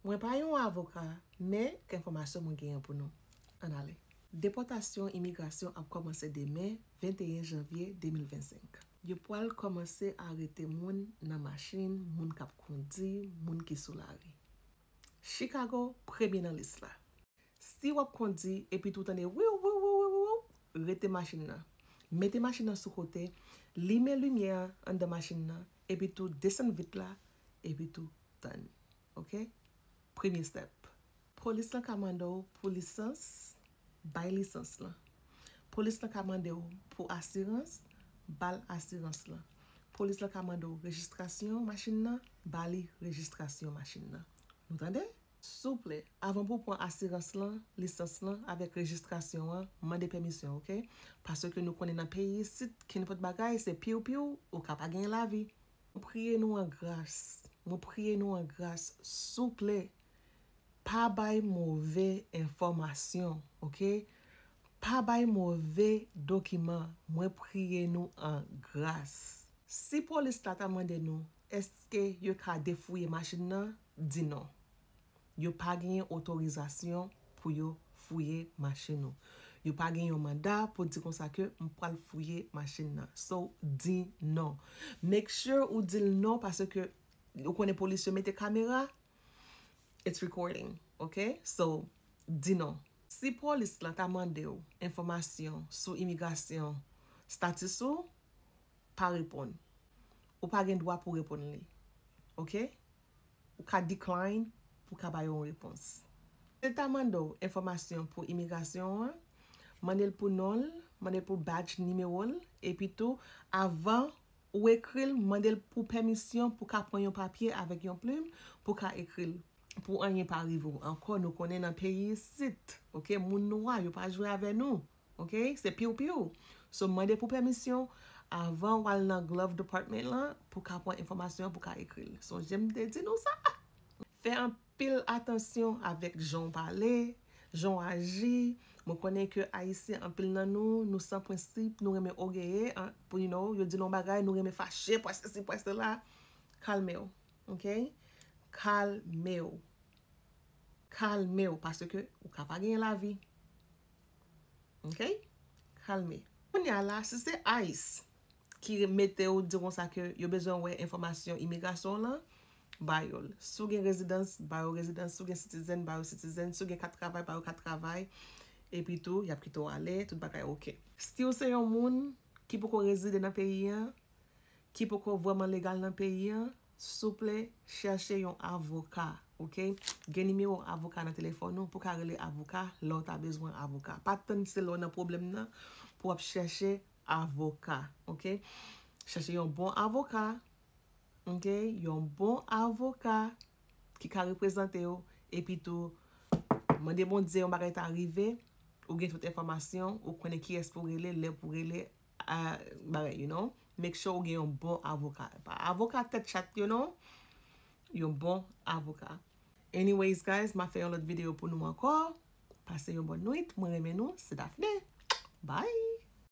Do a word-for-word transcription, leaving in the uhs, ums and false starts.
Mwen pa yon avoka, men k enfòmasyon mwen genyen pou nou. Ann ale. Depòtasyon imigrasyon ap kòmanse demen, venteyen janvye de mil vennsenk. Yo pral kòmanse arete moun nan machin, moun k ap kondi, moun ki sou lari. Chicago, premye nan lis la. Si w ap kondi epi tou tande wiw, wiw, wiw, wiw, wiw, rete machin nan. Mete machin nan sou kote, limen limyè an anndan machin nan, epi tou desann vit la, epi tou tann. Oke? Premye step. Polis lan ka mande w pou lisans, bay lisans lan. Polis lan ka mande w pou asirans, ba l asirans lan. Polis lan ka mande w rejistrasyon machin nan, ba li rejistrasyon machin nan. Nou tande? Souple, avan pou w pran asirans lan, lisans lan, avèk rejistrasyon an, mande pèmisyon, oke? Paske nou konnen nan peyi isit, kenenpòt bagay, se piw piw, ou ka pa genyen lavi. Mwen priye nou an gras, mwen priye nou an gras, souple, pa bay move enfòmasyon, oke? Pa bay move dokiman, mwen priye nou an gras. Si polis la ta mande nou, èske yo ka defouye machin nan? Di non. Yo pa genyen otorizasyon pou yo fouye machin ou. Yo pa gen yon manda pou di konsa ke m pral fouye machin nan. So, di non. Make sure ou di l non paske ou konnen polis yo mete kamera. It's recording, oke? So, di non. Si polis lan ta mande w enfòmasyon sou imigrasyon, status ou, pa reponn. Ou pa gen dwa pou reponn li. Oke? Ou ka decline pou ka ba yo yon repons. Si l ta mande w enfòmasyon pou imigrasyon an, mande l pou non l, mande l pou badge nimewo l, epi tou, avan ou ekri l, mande l pou pèmisyon pou ka pran yon papye avèk yon plim pou ka ekri l. Pou anyen pa rive w ankò, nou konnen nan peyi isit, oke, moun nwa, yo pa jwe avè nou, oke, se piw piw. So, mande pou pèmisyon avan w al nan Glove Department lan pou ka pran enfòmasyon pou ka ekri l. Sonje m te di nou sa. Fè anpil atansyon avèk jan w pale, jan w aji. Mwen konnen ke Ayisyen, anpil nan nou, nou san prensip, nou renmen ogeye, an, pou, you know, yo di nou yon bagay, nou renmen fache, pwès sesi, pwès sela. Kalme w, oke? Kalme w. Kalme w, paske ou ka pa genyen lavi. Oke? Kalme. Kounye a la, si se ICE ki mete w di konsa ke yo bezwen wè enfòmasyon imigrasyon w lan, ba yo l. Si w gen rezidans, ba yo rezidans. Si w gen citizen, ba yo citizen. Si w gen kat travay, ba yo kat travay. Epi tou, y ap kite w ale, tout bagay oke. Si w se yon moun ki poko rezide nan peyi an, ki poko vrèman legal nan peyi an, souple, chèche yon avoka, oke? Gen nimewo avoka nan telefòn ou pou ka rele avoka lè w ta bezwen avoka. Pa tann se lè w nan pwoblèm nan pou w ap chèche avoka, oke? Chèche yon bon avoka, oke? Yon bon avoka ki ka reprezante w, epi tou, mande Bondye yon bagay ta rive, ou gen tout enfòmasyon, ou konnen kiyès pou rele, lè pou rele, a, bagay, you know? Make sure ou gen yon bon avoka. Pa avoka tèt chat, you know? Yon bon avoka. Anyways, guys, m a fè yon lòt videyo pou nou ankò. Pase yon bòn nwit. Mwen renmen nou. Se Daphné. Bye!